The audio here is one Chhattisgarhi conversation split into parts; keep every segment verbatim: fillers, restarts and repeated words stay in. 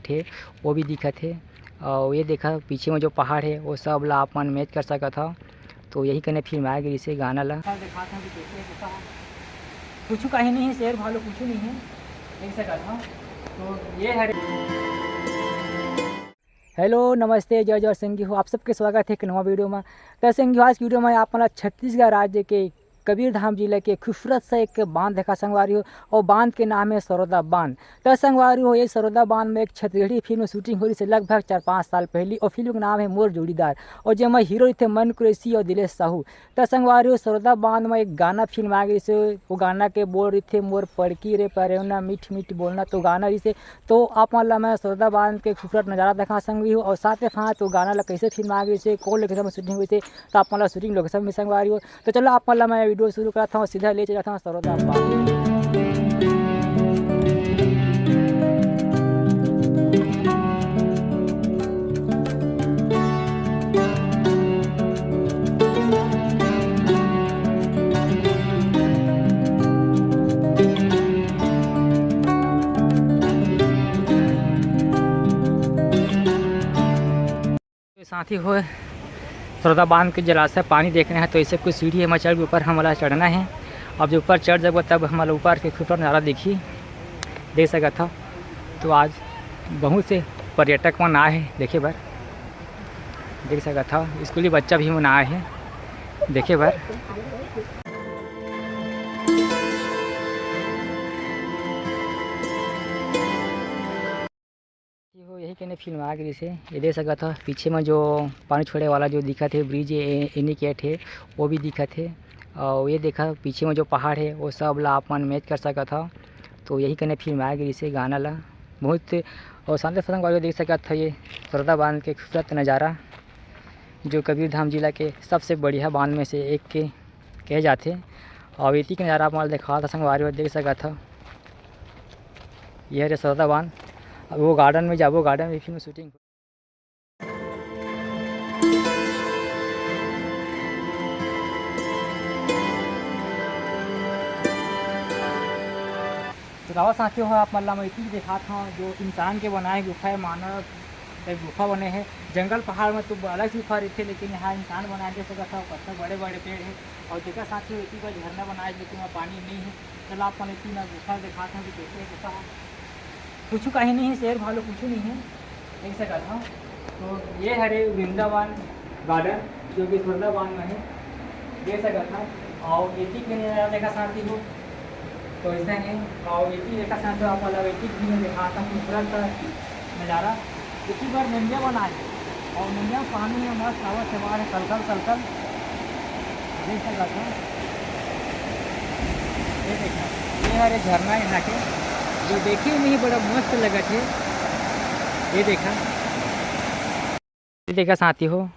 हे, वो भी दिखत हे। अउ ये देखा पीछे में जो पहाड़ हे, वो सब ला आप मन match कर सकत हव। तो यही कने फिल्माए गे रिहिसे गाना ला। अच्छा, दिखात हव कि कैसे हे, कैसा हे। कुछु काही नहीं हे, शेर भालू कुछु नहीं हे, देख सकत हव। तो ये हरे। Hello, नमस्ते, जय जोहार संगी हो, आप सबके स्वागत हे एक नवा video में। त संगी हो, आज के video में आप मन ला छत्तीसगढ़ राज्य के कबीरधाम जिला के खूबसूरत सा एक बांध देखा संगवारी हो, अउ बांध के नाम हे सरोदा बांध। त संगवारी हो, ये सरोदा बांध में एक छत्तीसगढ़ी फिल्म shooting हो रहिसे लगभग चार पाँच साल पहली, अउ फिल्म के नाम हे मोर जोड़ीदार, अउ जेमा hero रहिथे मनु कुरैशी अउ दिलेश साहू। त संगवारी हो, सरोदा बांध में एक गाना फिल्माए गे रिहिसे, वो गाना के बोल रहिथे मोर पड़की रे परेवना मीठ मीठ बोलना, तो गाना रिहिसे। तो आप मन ला मैं सरोदा बांध के खूबसूरत नजारा देखा संगवारी हो, अउ साथ ही साथ वो गाना ला कैसे फिल्माए गे रिहिसे, कौन location में shooting होइसे, तो आप मन ला shooting location में संगवारी हो। तो चलो आप मन ला मैं video शुरू करत हव, सीधा ले चलत हव सरोदा बांध। साथी हो, सरोदा बांध के जलाशय पानी देखना हे, तो ऐसे कुछ सीढ़ी हे, एमा चढ़ के ऊपर हमला चढ़ना हे। अब जो ऊपर चढ़ जाबो, तब हमला ऊपर के खूबसूरत नजारा दिखही, देख सकत हव। तो आज बहुत से पर्यटक मन आए हे देखे बर, देख सकत हव, स्कूली बच्चा भी मन आए हे देखे बर। ये हो, यही कने फिल्माए गे रिहिसे। ये देख सकत हव, पीछे में जो पानी छोड़े वाला जो दिखत हे bridge, ये एनी गेट हे, वो भी दिखत हे। अउ ये देखा पीछे में जो पहाड़ हे, वो सब ला आप मन match कर सकत हव। तो यही कने फिल्माए गे रिहिसे गाना ला। बहुत, अउ शांति संगवारी हो, देख सकत हव ये सरोदा बांध के खूबसूरत नजारा, जो कबीरधाम जिला के सबसे बढ़िया बांध में से एक के कहे जाथे। अउ एती के नजारा आप मन ल देखात हव संगवारी हो, देख सकत हव, ये हरे सरोदा बांध। अब वो garden में जाबो, garden में फिल्म shooting। तो रावत साथी हो, आप मन ला मैं एती देखात हव, जो इंसान के बनाए गुफा हे, मानव एक गुफा बने हे। जंगल पहाड़ में तो अलग से गुफा रहिथे, लेकिन यहाँ इंसान बनाए दे सकत हव, कतका बड़े-बड़े पेड़ हे। अउ जेकर साथ ही एती बर झरना बनाए, लेकिन वहाँ पानी नहीं हे। चला आप मन एती मैं गुफा देखात हव कि कैसे गुफा हे। कुछु काही नहीं हे, शेर भालू कुछु नहीं हे, देख सकत हव। तो ये हरे वृंदावन garden, जो कि सरोदा बांध में हे, देख सकत हव। अउ एती के नजारा देखा साथी हो, तो ऐसे हे। अउ एती देखा साथी हो, आप मन ला एती भी मैं देखात हव खूबसूरत सा नजारा। एती बर नंदिया बनाए हे, अउ नंदिया में पानी हे, मस्त हवा से बाहर कलकल कलकल, देख सकत हव। ये देखा, ये हरे झरना यहाँ के, जो देखे में ही बड़ा मस्त लगत हे। ये देखा, ये देखा साथी हो,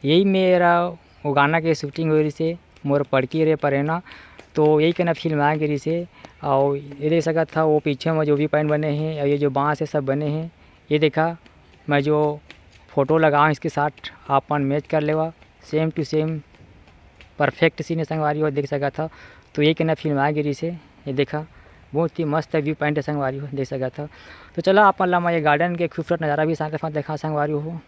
यही मेरा वो गाना के shooting होए रिहिसे, मोर पड़की रे परेवना। तो यही कने फिल्माए गे रिहिसे। अउ ये देख सकत हव, वो पीछे में जो view point बने हे, अउ ये जो बांस हे, सब बने हे। ये देखा, मैं जो photo लगाए हव, इसके साथ आप मन match कर लेवा, same to same perfect scene हे संगवारी हो, देख सकत हव। तो यही कने फिल्माए गे रिहिसे। ये देखा, बहुत ही मस्त view point हे संगवारी हो, देख सकत हव। तो चला आप मन ला मैं ये garden के खूबसूरत नजारा भी साथ साथ देखा संगवारी हो।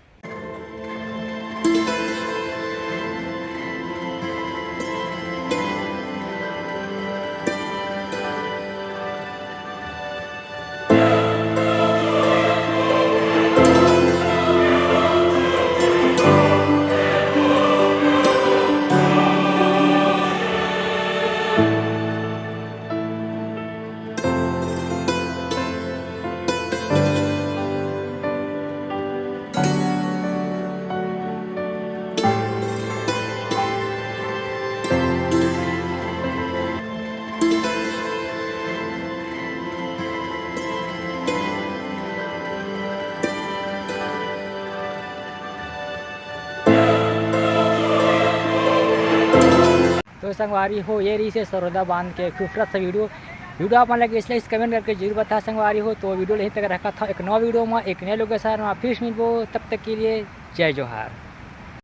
तो संगवारी हो, ये रहिसे सरोदा बांध के खूबसूरत सा video। Video आप मन लगे इसलिए इस comment करके जरूर बता संगवारी हो। तो video यहीं तक रखत हव, एक नवा video में एक नए location में फिर से मिलबो, तब तक के लिए जय जोहार।